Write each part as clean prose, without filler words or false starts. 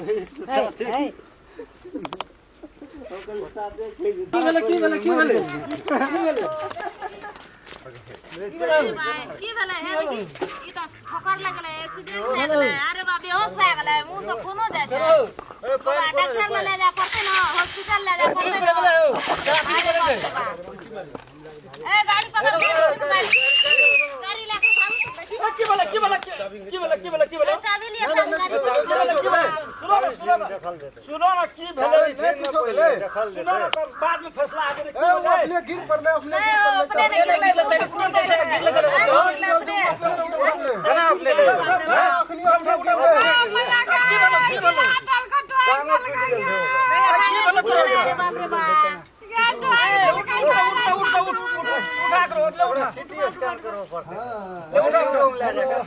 की भेलै, की भेलै, की भेलै, की भेलै? की भेलै हे? देखी, ई तऽ ठोकर लगलै, एक्सीडेंट भए गेलै। अरे बा, बेहोश भए गेलै, मुँह से खूनो जाइ छै। बाबा, डॉक्टर लग ले जाय पड़तै ने, हॉस्पिटल ले जाय पड़तै ने। अरे बाप रे बाप। ए, गाड़ी पकड़, गाड़ी, गाड़ी लए के भागू। की भेलै, की भेलै, की भेलै, की भेलै, की भेलै? ए, चाबी लिअ, चाबी, गाड़ी की भेलै, की भेलै? सुनो ने, सुनो ने, सुनो ने, की भेलै? नहि किछो भेलै। सुनो ने, तऽ बाद में फैसला आगे। ए, ओ अपने गिर पड़लै, अपने नहि, गिर ओ पड़लै। अपने नहि गिरलै, मुँह से खून जाइ छै। गिरलै अपने। केना अपने गिरलै? अखनी अपने गिरलै। की भेलै, की भेलै? अरे बाप रे बाप। उठा, उठा, उठ, उठा करो, ले उठा। सिटी स्कैन करबऽ पड़तै।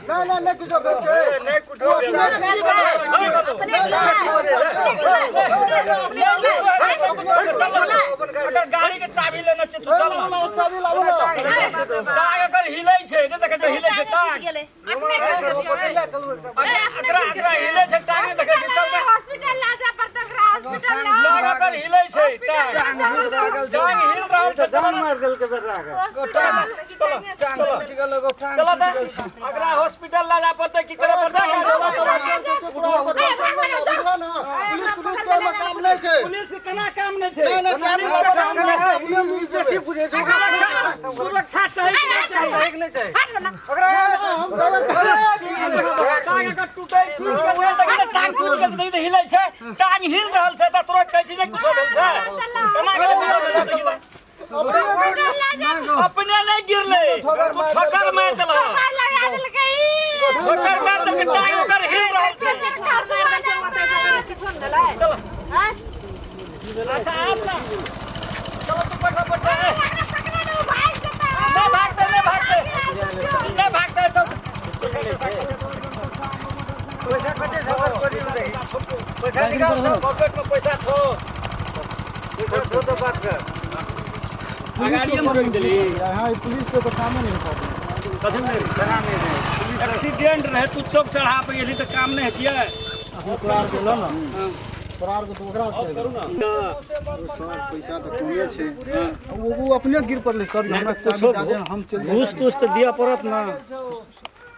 नहि नहि, नहि किछो भेल छै। नहि कुछो भेल। अपने गिरलै, अपने गिरलै, अपने गिरलै, अपने गिरलै। अगर गाड़ी के चाबी लेने छै तू, चल ना, चाबी लाबू ना। टांग एकर हिलै छै, नहि देखै छै हिलै छै टांग? गेलै। एकरा एकरा हिलै छै टांग, नहि देखै छै? चल बे। हॉस्पिटल ला जा पड़तै ओकरा, हॉस्पिटल ला। लग एकर हिलै छै टांग, टांग हिल रहल छै। जान मार देलकै बेटा के। चल तऽ एकरा हॉस्पिटल ला जा पड़तै। की करे पड़तै? पुलिस, पुलिस के एहिमे काम नहि छै। पुलिस के केना काम नहि छै? नहि नहि, चाबी लाबू, काम नहि छै। अपने मिल जेबै। बेसी बुझै छै। सुरक्षा चाही कि नहि चाही? चाही कि नहि चाही? ओकरा हम दबाइ टांग एकर टूटै, टूटि गेल छै, देखै ने, टांग टूटि गेल छै, हिलै छै टांग, हिल रहल छै। तऽ तोरा कहै छी जे कुछो भेल छै? केना गेलै कुछो भेल छै? देखी तऽ। अपने नहि गिरलै, तू ठोकर मारि देलह। लगा देलकै ई। ठोकर मारि देलकै, टांग ओकर हिल रहल छै। किछो नहि भेलै। आँय? अच्छा, आब ना, चलो, तू बैठो, बैठो। ए, ओकरा पकड़ो ने, ओ भागि जेतै। नहि भागतै, नहि भागतै, नहि भागतै। चल। पैसा कते छै ओकर खोजी में दही। पैसा निकाल तो। पॉकेट में पैसा छौ? पैसा छौ तो बात कर। गाड़िए में रोकि देली। यहाँ पुलिस के तऽ कामे नहि छै। कथी नहि? एक्सीडेंट रहे, तू चौक चढ़ा पे गेली तऽ काम नहि हेतियै? तोरा आरके लऽ ने, तोरा आरके तऽ ओकरा करू ना। सर, पैसा तऽ कमे छै। ओ अपने गिर पड़लै सर, हमरा कुछो चाबी दए दे, हम चलि घूस तूस तऽ दिअ पड़त ने।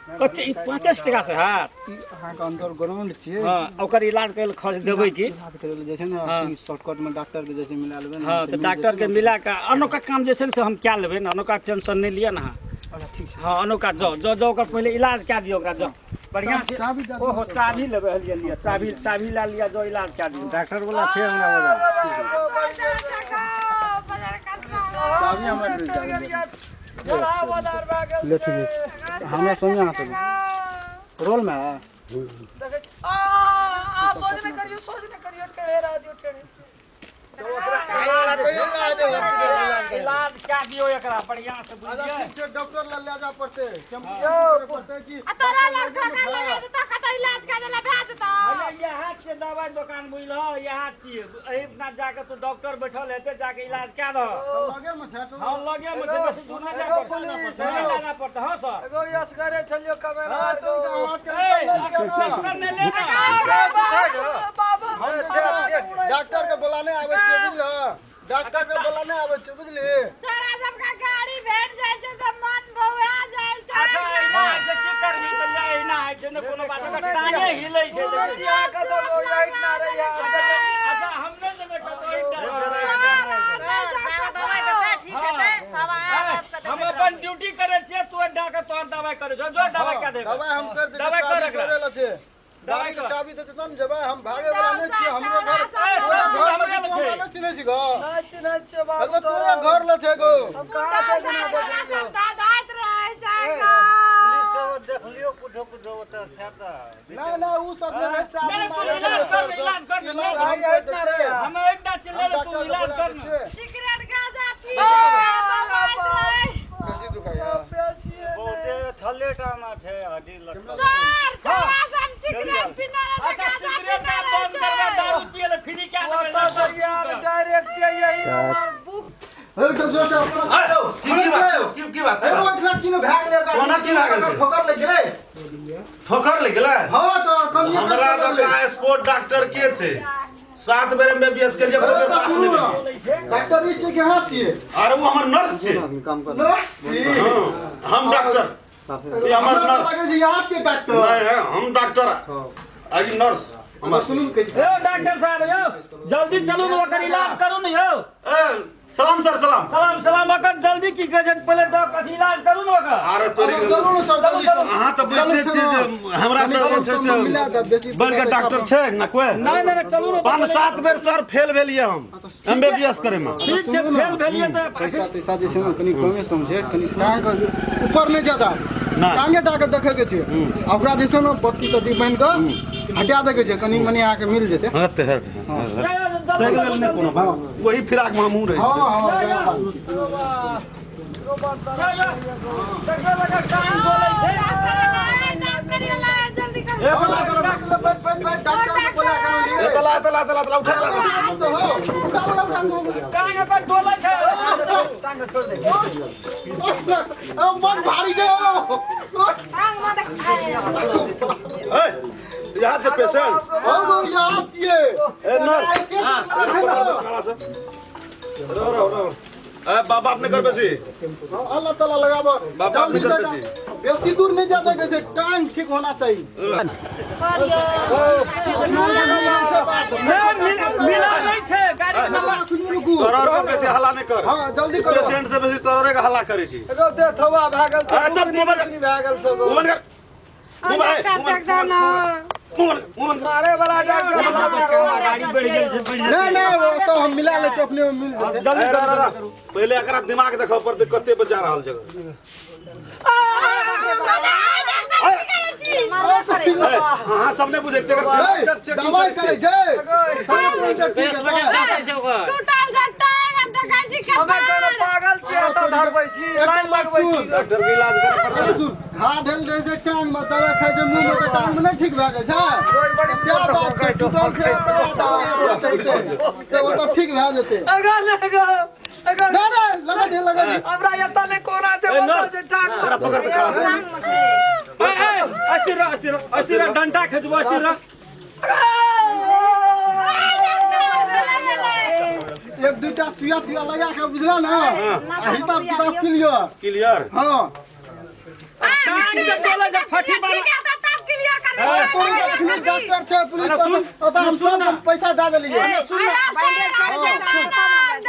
कते ई 5 टका से हैत? ई अहाँके अंडर ग्राउंड छियै। हँ, ओकर इलाज करै लए खर्च देबै की? इलाज करै लए जे छै ने, अथी शॉर्टकट में डॉक्टर के जे छै मिला लेबै ने। हँ, तऽ डॉक्टर के मिला कऽ अनोखा काम जे छै ने से हम कए लेबै ने, अनोखा टेंशन नहि लिअ ने अहाँ। अच्छा, ठीक छै। हँ, अनोखा जाउ, जाउ, जाउ, ओकर पहिले इलाज कए दियौ ओकरा, जाउ बढ़िआँ से। चाबी दए दियौ। ओहो, चाबी लेबै? हलियै, लिअ चाबी, चाबी लए लिअ, जाउ, इलाज कए दियौ। डॉक्टर वाला छै हमरा वाला। चाबी हमरा दे, चाबी दे। ले, ठीक है, हमरा संगे अहाँ चलू। रोल में है। करियो, सोच ने करियो, टेढ़े रह दियो, टेढ़े। इलाज कए दियौ एकरा बढ़िआँ से, बुझलियै? ठीक छै, डॉक्टर लग ले जा पड़तै, टेम्पू करे पड़तै कि? आ तोरा लग ठोकर लगा देतौ, कतौ इलाज कर देला भए जेतौ। भैया, इएह छियै दवाइ दोकान, बुझलहो? इएह छियै, एहि अपना जाके तू डॉक्टर बैठल हेतै, जाके इलाज कए दह। लगे में छै तो। हँ, लगे मे छै, बेसी दूर नहि जाय पड़तै, नहि जाय पड़तै। हँ सर। एगो असगरे छलियो कमेरा। हाँ, तो अहाँ ए, टेंशन नहि लिअ ना। टेंशन नहि ले ना। बाबा। हम जे छै ने, डॉक्टर के बोलाने आबै छियै, बुझलह? डॉक्टर के बोलाने आबै छियै, बुझली? तोरा सबके गाड़ी भेट जाइ छै तऽ मन बौआ जाइ छै। अच्छा, एहिना होइ छै, की करबही? तऽ ले, एहिना होइ छै ने, कोनो बात नहि। ओकर टांगे हिलै छै, देखी। अच्छा, हम नहि जेबै कतौ, एहिटा। सर, दवाई देतै, ठीक हेतै, तब आब आब कऽ हम देखैत अपन ड्यूटी करै छियै, तू डाके तोहर दवाइ करै छौ, जो दवाइ कए देबै। दवाइ हम कर दै दवाइ छियै, कर चाबी एकरा। तोरे लग छै। गाड़ी के कर। चाबी देतै तब ने जेबै। हम भागे वाला नहि छियै। हमरो घर ए, सब तोरा चीज घर हमरे लग छै, लग तू हमरा छै। नहि चिन्है छी गो? नहि चिन्है छियै बाबू। एगो तोरे घर लग छै गो। हम कहाँ छै तोरा सब दादाइत रहै छै। पुलिस के देख लियौ, कुछो कुछो ओतऽ छै तऽ। नहि नहि, उ सब नहि, चाबी नहि, तू मांगे इलाज गेलै कर, सर, इलाज कर। इलाज हम कर दै छियै। हम एकटा चिल्ले, हम तू डॉक्टर के इलाज बोला कर दै ने। छियै। सिगरेट गांजा पी बौआइत रहै। बेसी दुखाइया? बहुते छले टामा छै, हड्डी लटकल। सर, छोरा सब सिगरेट पीने रहै छै, अच्छा, गांजा सिगरेट पीने ना रहै बंद करबे, छै। दारू पिए ले फ्री क्या देबै? ओतऽ से यार डायरेक्ट के यही हमर बुक। हे, तो जोर से अपना की की बात, की की बात? हे, ओहिठिना किनो भए गेलै। कोना की भए गेल छै? ठोकर लागि गेलै। ठोकर लागि गेलै? हँ, तऽ कमिया हमरा जकाँ स्पोर्ट डॉक्टर के छै? 7 बेर एमबीबीएस के लिए कोई बेर पास नहि भेलियै। डॉक्टर ई छै कि हाथ छियै? अरे ओ हमर नर्स छै। काम कर नर्स छी? हाँ, हम डॉक्टर, ई हमर हमरा नर्स। लागै छै हाथ छियै डॉक्टर। नहीं है, हम डॉक्टर आ ई नर्स हमर। सुनू ने कहै छी। यौ डॉक्टर साहब यौ, जल्दी चलू ने, ओकर इलाज करू ने यौ। ए, सलाम सर, सलाम। सलाम सलाम। ओकर जल्दी की कहै छै, पहिले दऽ अथी इलाज करू ने ओकर। अरे तोरी, चलू ने सर, जल्दी चलू। अहाँ तऽ बुझिते छियै जे हमरा सब जे छै से मिला दे बेसी। बड़का डॉक्टर छै ने कोई? नहि नहि नहि, चलू ने। 5-7 बेर सर फेल भेलियै हम एमबीबीएस करे में। ठीक छै, फेल भेलियै तऽ पैसा तैसा जे छै ने कनि कमे समझे, कनि टांग ऊपर नहि ज्यादा, नहि। टांगे टा के देखै के छै आ ओकरा जे छै ने बत्ती तत्ती बान्हि कऽ हटा दै के छै, कनि मनि अहाँके मिल जेतै। हते हते ताहि लेल नहि कोनो बात, वही फिराक में हमहूँ रहै हँ छी। हँ, सएह बात छै। डॉक्टर एलै, जल्दी कर। ए तला तला, डॉक्टर के बोला करू। ए तला तला तला तला, उठा तला। तो हो, उठा उठा उठा। टांग ओकर डोलै छै। ओ मन भारी छै हो। टांग में देख। ए, यहाँ छै पेशेंट। हो गो, यहाँ छियै। ए नर्स, काला सब रहो रहो रहो। ए बाबा, अपने कर बेसी। अल्लाह ताला लगाबो। बाप जल्दी निकल से बेसी। बेसी दूर नहीं जाते के छै, टांग ठीक होना चाहिए। सर यौ। मिला नहि छै गाड़ी के नंबर। सुनू, रुकू। तोरा के बेसी हल्ला नहि कर। हाँ, जल्दी करो। पेशेंट से बेसी तोरे के हल्ला करै छी। एगो देह थवा भए गेल छै। आ, चुप, मुँह बंद कर। भए गेल छै गो। मुँह बंद कर, मुँह बंद, डॉक्टर मुँह बंद, डॉक्टर ना। मुँह बंद, मुँह बंद कर। मारे वाला डॉक्टर। गाड़ी बढ़ि गेल छै, बढ़ि गेल। नहीं नहीं, वो तो हम मिला ले अपने में मिल जेतै। जल्दी ए, रह, रह, रह। पहिले एकरा दिमाग देखऽ पड़तै, कते पर जा रहल छै। मारबे करै छै। ए, अहाँ सब नहि बुझै छियै एकर दिमाग चेकिंग दवाई करै करै छै। छै, ठीक है। टूटल छै टांग, देखै छी हमे कोनो कपार। पागल छियै? एतऽ धरबै छी, लाइन लगबै छी। डॉक्टर के इलाज करऽ पड़तै। सुन, घा भेल रहै छै टांग में, दवाई खाइ छै मुंह में, तऽ टांग में नहि ठीक भए जाइ छै। सएह बात छै, टूटल छै तऽ दवाइ चलतै तऽ ओतऽ ठीक भए जेतै। अगर नहि गो, अगर नहि नहि, लगा दे, लगा दे। हमरा एतऽ नहि कोना छै, ए, ओतऽ नर्स, छै टांग। एकरा पकड़ तऽ काला से। ए, ए, अस्थिर रह, अस्थिर रह, अस्थिर रह, डंटा खिचबो, अस्थिर रह। एक दूटा सुइया तुइया लगा के, बुझल ने, आ हिसाब किताब क्लियर। क्लियर। हाँ। टांग के डोलै छै, फटी ठीक वाला। है तऽ तब क्लियर करबै। तोरी अखनी डॉक्टर छै, पुलिस अरे सुन, ओतऽ हम सुन सब ना। पैसा दए देलियै।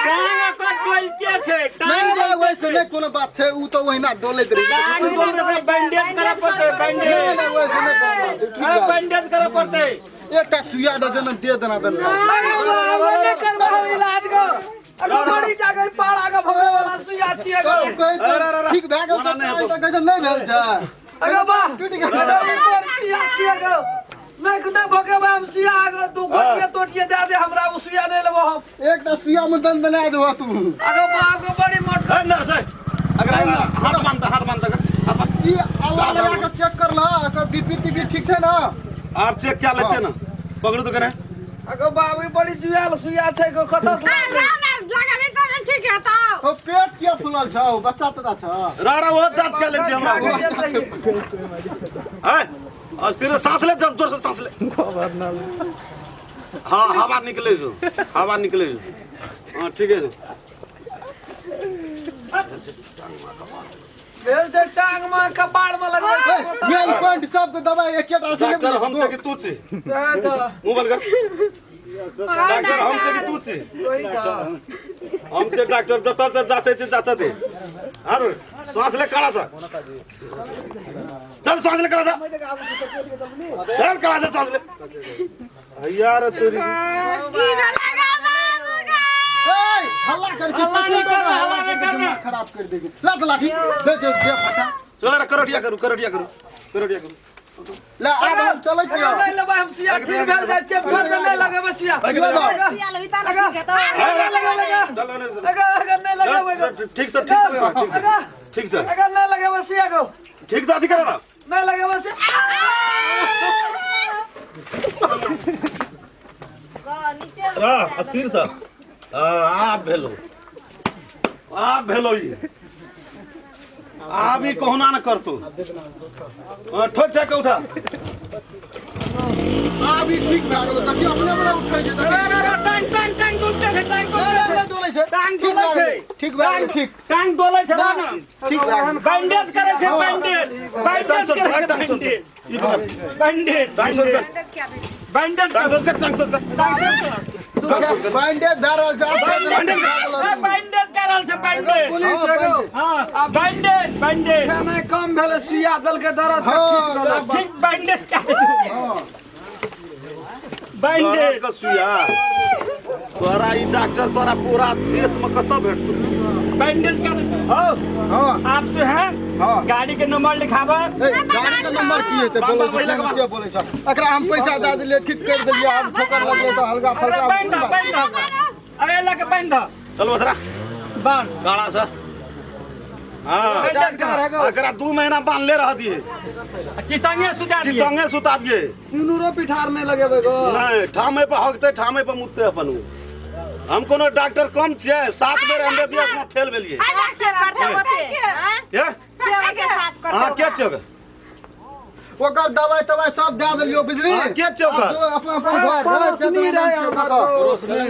टांग ओकर डोलते छै। नहीं टांग नहीं, वैसे नहीं कोनो बात छै, उ तऽ ओहिना डोलैत रही। टांग डोलै छै, बैंडेज करऽ पड़तै, नहीं बैंडेज। नहीं, वैसे नहीं कोनो बात छै, ठीक ए, बात। बैंडेज करऽ पड़तै। एकटा सुइया दे देना, दे देना देना। अगर नहि करबै हम इलाज गो, अगर बड़ी टाके पाड़ा के भोगे वाला सुइया छियै गो। तब कहै छै ठीक भए गेल तऽ कहै छै नहि भेल छै। अगर वाह, टूटि गेल। अगर ई कोन सुइया छियै गो? नहि नहि भोगेबै हम सुइया गो। तू गोटिए तोटिए दए दे हमरा, ओ सुइया नहि लेबो हम। एकटा सुइया में दन बना देबो तू। अगर बाप के बड़ी मोट। ए नर्स, ए, एकरा हाथ बांध, हाथ बांध, हाथ बांध। ई अल्लाह लगा के चेक कर ल, एकर बीपी टीपी ठीक छै ने? आप चेक क्या ले छै ने, पकड़ू तो करे। अगर बाप, ई बड़ी जुआल सुइया छै गो, कतऽ से लगाबे तऽ ठीक हेतौ। ओ पेट किया फूलल छौ? बच्चा तच्चा छ? रह रह, वो जांच क्या ले छै हमरा। ए, अस्थिर, सांस ले, जोर जोर से सांस ले। हाँ, हवा निकले जो, हवा निकले जो। हाँ, ठीक है। भेल छै टांग में, कपाड़ में लगबै छै। मेन पॉइंट सबके दवाई एकेटा छै। डॉक्टर हम छै कि तू छी? मुंह बंद कर। डॉक्टर हम छै कि तू छी? वही छ। हम छै डॉक्टर, जतऽ तक जाते छै जाते दे। आर श्वास ले काला सा, चल, श्वास ले काला सा, चल, काला सा, श्वास ले यार तेरी। की भेलै गे बाबू गे? ए, हल्ला कर छी। हल्ला नहीं करना, हल्ला नहीं करना। दिमाग खराब कर देगी। ला तो लाठी दे दे दे फटा। चल रे, करोटिया करू, करोटिया करू, करोटिया करू। ला, आब हम चलै अगर छियै। नहि लेबै हम सुइया, ठीक भेल जाइ छै, छोड़ दे, नहि लगेबै सुइया। सुइया लेबही तऽ ने ठीक हेतौ। अगर लगेबै, चल, चल, चल। अगर अगर नहि लगेबै गो। ठीक से, ठीक से लगा, ठीक से, अगर ठीक से। अगर नहि लगेबै सुइया गो। ठीक से अथी करे ना। नहि लगेबै सुइया। गो, नीचे। रह अस्थिर से। आब भेलो, आब भेलो ई, आब ई कहुना न करतो। हाँ, ठोक ठोक के उठा। अभी ठीक भए गेलो। देखियौ अपने अपने उठै छै, देखियौ। रे रे टांग टांग टांग डोलते छै, टांग नहि, डोलते नहि, छै। नहि डोलै छै। टांग ठीक डोलै भए छै। गेलै, ठीक भए गेलै, ठीक। टांग डोलै छै ना। ठीक भए गेलै। बैंडेज करै छै, बैंडेज बैंडेज करै छै, बैंडेज ई पकड़। बैंडेज टांग सोच कर। बैंडेज टांग सोच कर, टांग सोच कर। बैंडेज भए रहल छै, आब बैंडेज भए गेल। बैंडेज कर रहल छै, बैंडेज। पुलिस एगो। हां, बैंडेज बैंडेज। खेनाइ कम भेलै, सुइया देलकै, दर्द के ठीक भेलै। ठीक बैंडेज कर दे। बैंडेज दर्द के सुइया तोरा ई डॉक्टर तोरा पूरा देश में कतऽ भेटतौ? बैंडेज कर हो। हाँ। आप जो है हाँ। गाड़ी के नंबर लिखावा। ए, गाड़ी के नंबर की हेतै? बोलै छै, केना से बोलै छै? एकरा हम पैसा दए देलियै, ठीक करि देलियै, आब ठोकर लगलै तऽ हल्का अरे फल्का। बांध दो, बांध दो, अरे लगे बांध दो। चल बथरा। बांध। गाड़ा से। हाँ। बैंडेज कर। एगो एकरा 2 महीना बांधले रह दिए। चितंगे सुता दिए। चितंगे सुता दिए। सिनुरो पिठार नहि लगेबै गो। नहीं, ठामे पर हगते, ठामे पर मुतते अपन उ। हम कोनो डॉक्टर कम छियै? 7 बेर एमबीबीएस में फेल भेलियै। के करते होते हैं? के के होते साफ करते? हाँ, के छियै ओकर? ओकर दवाई तवाई सब दए देलियौ, बुझली? हाँ, के छियै ओकर? आब जो अपन अपन घर पड़ोसनी रहै हमर तो। रोशनी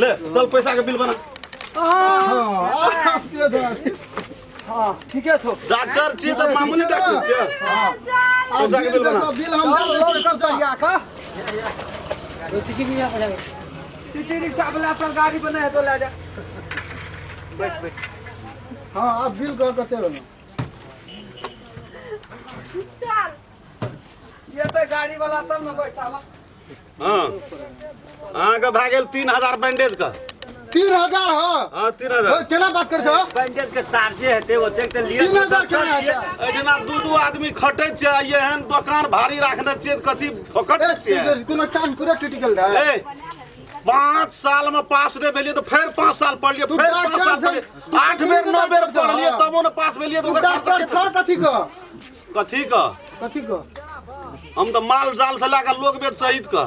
ले चल, पैसा के बिल बना। हाँ, आब के दे। हाँ, ठीके छौ। डॉक्टर छियै तऽ मामूली डॉक्टर छियै? आब पैसा के बिल बिल बना। देखो, बिल हम दए चल दै लोड छियै, कर जा। सरिया का सिटी रिक्शा वाला चल, गाड़ी पर नहीं हेतो, ले जा। हाँ, आब बिल कह कते भेलौ? चल। ये तो गाड़ी वाला तब न बैठता। हाँ, अहाँके भए गेल 3000 बैंडेज के। 3000? हाँ। हाँ, 3000। ओ, केना बात करै छौ? बैंडेज के चार्जे हेतै ओतेक तऽ लिअ। 3000 केना हेतै? एहिठिना दू दू आदमी खटै छै आ एहन दोकान भारी राखने छियै तऽ कथी फोकट ए, छियै? कोनो टांग पूरा टूटि गेल रहै। ए, 5 साल में पास नहीं भेलियै तऽ फेर 5 साल पढ़लियै, तू फेर 5 डॉक्टर साल छै, पढ़लियै, तू 8 बेर 9 बेर डॉक्टर पढ़लियै, छौ। तबो ने पास भेलियै तऽ तू ओकर डॉक्टर खर्चा छौ कथी के? कथी के? कथी के? हम तऽ माल जाल से लए कऽ लोक वेद सहित के।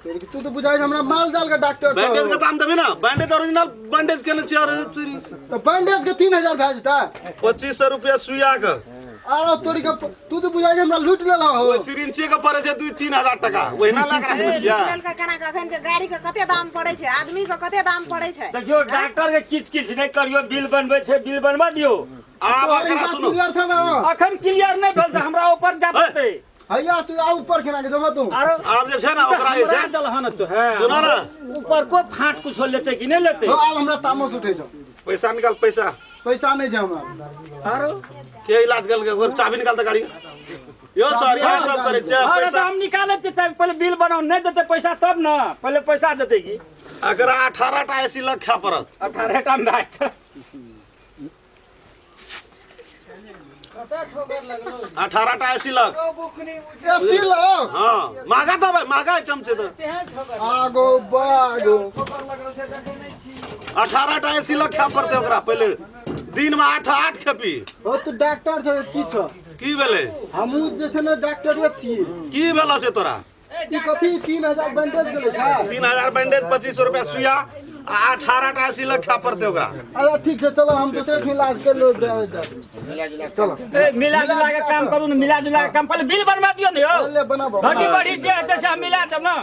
तू तऽ बुझाइ छै हमरा माल जाल के डॉक्टर छौ। बैंडेज के दाम देबही ने? बैंडेज ओरिजिनल बैंडेज केने छियै और तऽ बैंडेज के 3000 भए जेतै? 2500 रुपया सुइया के। आरो तोरी के, तू तऽ बुझाइ छै हमरा लूटि लेलह हो। ओहि सिरिंचे के पड़ै छै 2-3 हजार टका, ओहिना लए कऽ राखने छियै। के केना के अखन के गाड़ी के कते दाम पड़ै छै, आदमी के कते दाम पड़ै छै? देखियौ, डॉक्टर के किच किच नहि करियौ, बिल बनबै छै, बिल बनवा दियौ। आब तोहर एकरा हिसाब सुनू। क्लियर छौ ने? अखन क्लियर नहि भेल छै, हमरा ऊपर जा पड़तै। हैया, तू आब ऊपर केना के जमा तू? आरो आब जे छै ने ओकरा जे छै हमरा देलहन तो है। सुनो ने। ऊपर को फाट कुछो लेतै कि नहि लेतै? हो, आब हमरा तामस उठै छौ। पैसा निकाल, पैसा। पैसा नहि छै हमरा। आरो के इलाज केलकै? ओकर चाबी निकाल तऽ गाड़ी के। यौ सर, इएह सब करै छियै। अरे तऽ पैसा हम निकालै छियै चाबी, पहिले बिल बनाउ। नहि देतै पैसा तब ने, पहिले पैसा देतै की? एकरा 18 टा एसी लग खाय पड़त। 18 टा मे भए जेतै। कते ठोकर लगलो? 18 टा एसी लग। ओ बुखनी। एसी लग? हाँ, महगा दबाई, महगा आइटम छै तऽ। तेहन ठोकर आगो बागो। ठोकर लगल छै, देखै नहि छी। 18 टा एसी लग खाय पड़तै ओकरा। पहिले दिन में आठ आठ खेपी। हो, तू डॉक्टर छौ की छौ? की भेलै? हमहूँ जे छै ने डॉक्टरे छियै। की भेल से तोरा? ई कथी 3000 बैंडेज गेलै छै? 3000 बैंडेज, 2500 रुपया सुइया आ 18 टा एसी लग खाय पड़तै ओकरा। अच्छा, ठीक छै, चलो, हम दोसरे ठाम इलाज कर लो, चलो। ए, मिला जुला के काम करू ने, मिला जुला के काम। पहिले बिल बनवा दियौ ने यौ। ले, बनाबो। घटी बढ़ी जे हेतै से हम मिला देब ने।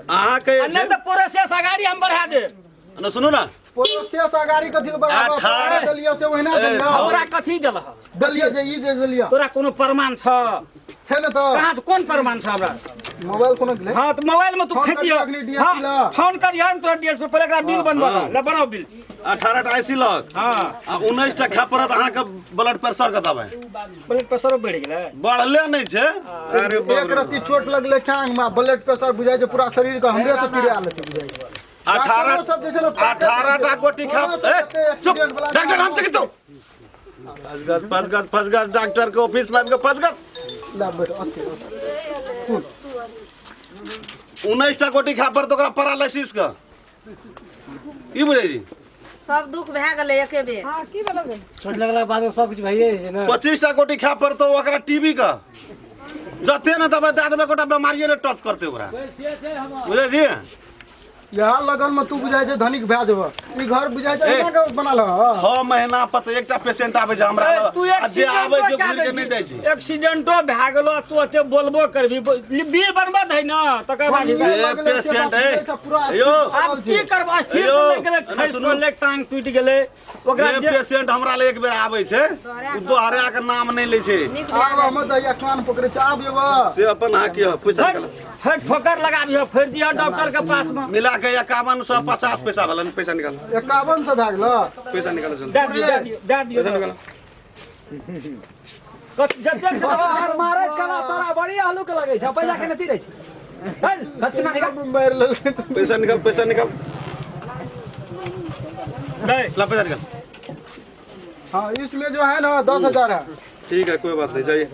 अहाँके आ नहि तऽ प्रोसेस अगाड़ी हम बढ़ा देब। न, सुनू ने। प्रोसेस अगाड़ी कथी लए बढ़ाबो? 18 देलियै से ओहिना देलियै। हमरा कथी देलह? देलियै जे ई जे देलियै। तोरा कोनो प्रमाण छ? छै ने तऽ। कहाँ से, कोन प्रमाण छ हमरा? मोबाइल कोनो गेलै। हाँ, तऽ मोबाइल में तू फोन खींचियो। करियौ अखनी DSP हाँ, ला। फोन करियो ने तोरा डीएसपी, पहिले एकरा बिल बनबऽ दे। ले, बनाओ बिल। 18 टा एसी लग। हाँ। आ 19 टा खाय पड़त अहाँके ब्लड प्रेशर के दबाई। ब्लड प्रेशरो बढ़ि गेलै? बढ़ले नहि छै, अरे बाप एक रे। रत्ती चोट लगलै टांग में, ब्लड प्रेशर बुझाइ छै पूरा शरीर के हमरे से तिरिया लेतै बुझाइ छै। 18 डॉक्टरो सब जे छै ने 18 टा गोटी खा। कोनो सब ए, एते चुप। एक्सीडेंट वाला डॉक्टर हम तो फस गस, फस गस, फस गस, डॉक्टर के ऑफिस में आबि के फस गस। ला बैठो, अस्थिर अस्थिर। 19 टा गोटी खा पड़त ओकरा पैरालिसिस के, की बुझै छी? सब दुख भए गेलै एके बेर। हाँ, की भेलो गे? चोट लगलाके बाद में सब किछु भइए जाइ छै ने। 25 टा गोटी खा पड़तौ ओकरा टीबी के। जते ने दबाई दए देबै, गोटा बेमारिये ने टच करतै ओकरा, बुझै छी? यहाँ लगन में तू बुझाइ छै धनिक भए जेबह। ई घर बुझाइ छै एना के बनल ह। 6 महीना पर तऽ एकटा पेशेंट आबै छै हमरा लग। तू आ जे आबै छै घुरि के नहि जाइ छै। एक्सीडेंटो भए गेलो, तू ओते बोलबो करबी, बिल बनबत है ना, तकर बाद बनिए जे लगलै से पेशेंट बात है, बुझाइ छै पूरा यौ, आब की करब, अस्थिर यौ, से लागि गेलै, एना खसि सुनू। पड़लै, टांग टूटि गेलै ओकरा। जे जे पेशेंट हमरा लग एक बेर आबै छै ओ दोहरा के नाम नहि लै छै। नीक आब हम दैया कान पकड़ै छै, आब जेबह। से अपन अहाँ की पैसा फेर निकाल फेर ठोकर लगाबिह, फेर दिह डॉक्टर के पास में। मिला के 5150 पैसा भेलन, पैसा निकाल। 5100 भए गेलो। पैसा निकालो जल्दी। दए दियौ, दए दियौ, दए दियौ। पैसा निकालो। जतेक से और मारे कला तोरा बड़ी आलू के लगे छै, पैसा के नहीं रहै छै। दक्षिणा निकाल। मारि लेलकै। पैसा निकाल, पैसा निकाल। नहीं। ला पैसा निकाल। हाँ इसमें जो है ना 10,000 है। ठीक है, कोई बात नहीं, जाइए।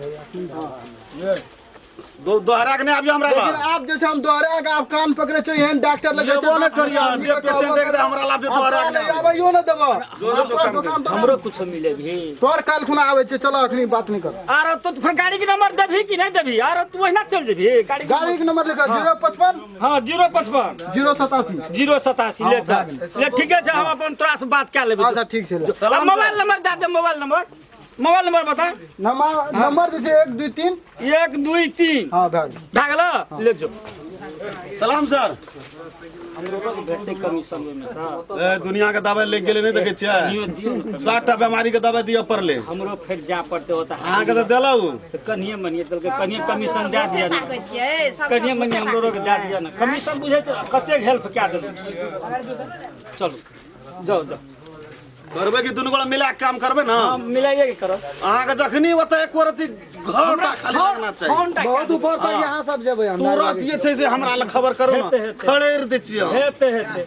दोहरा के नहीं आबियो हमरा लेकिन लग। आप जैसे हम दोहरा के आप कान पकड़े छै, एहन डॉक्टर लगे लेबो नहि करियो, जे पेशेंट देख दे हमरा लाभ जे दोहरा के नहीं आबियो। आबैयो ना देबो। जो जो पूरा काम दुकान हमरो कुछ मिले भी। तोर काल खुना आबै छै, चलो अखनी बात नहीं कर। आरो तो फिर गाड़ी के नंबर देबही कि नहीं देबही? आरो तू ओहिना चल जेबही गाड़ी के? गाड़ी के नंबर लिखा 055। हाँ 055 087 087। ले चल ले, ठीके छै, हम अपन तोरा से बात कए लेबै। अच्छा ठीक छै, ले। आ मोबाइल नंबर दए दे, मोबाइल नंबर, मोबाइल नंबर बता। नंबर जे छै 1 2 3 1 2 3। हाँ भए गेल। भए गेलो, ले जो। सलाम सर। हमरो के भेटतै कमीशन ओहिमे से। ए, दुनिया के दवाई ले गेलै, नहि देखै छियै? दियौ, दियौ ने। 7टा बीमारी के दवाई दिअ पड़लै। हमरो फेर जाय पड़तै ओतऽ। अहाँके तऽ देलहुँ। तऽ कनिये मनिये देलकै, कनिये कमीशन दए दिअ ने। ताकै छियै सब। कनिये मनिये हमरो के दए दिअ ने कमीशन, बुझै छै कतेक हेल्प कए देलकै। चलू जाउ जाउ। करबै कि दुनू गोरा मिला के काम करबै ना? हम मिलाइए के करब। अहाँके जखनी ओतऽ एको रत्ती घर टा खाली लगना चाही। फोन टा बहुत ऊपर तक यहाँ सब जेबै हम। तुरत जे छै से हमरा लग खबर करू हेतै, ने, हेतै। खड़ेर दै छियै हम। हेतै हेतै।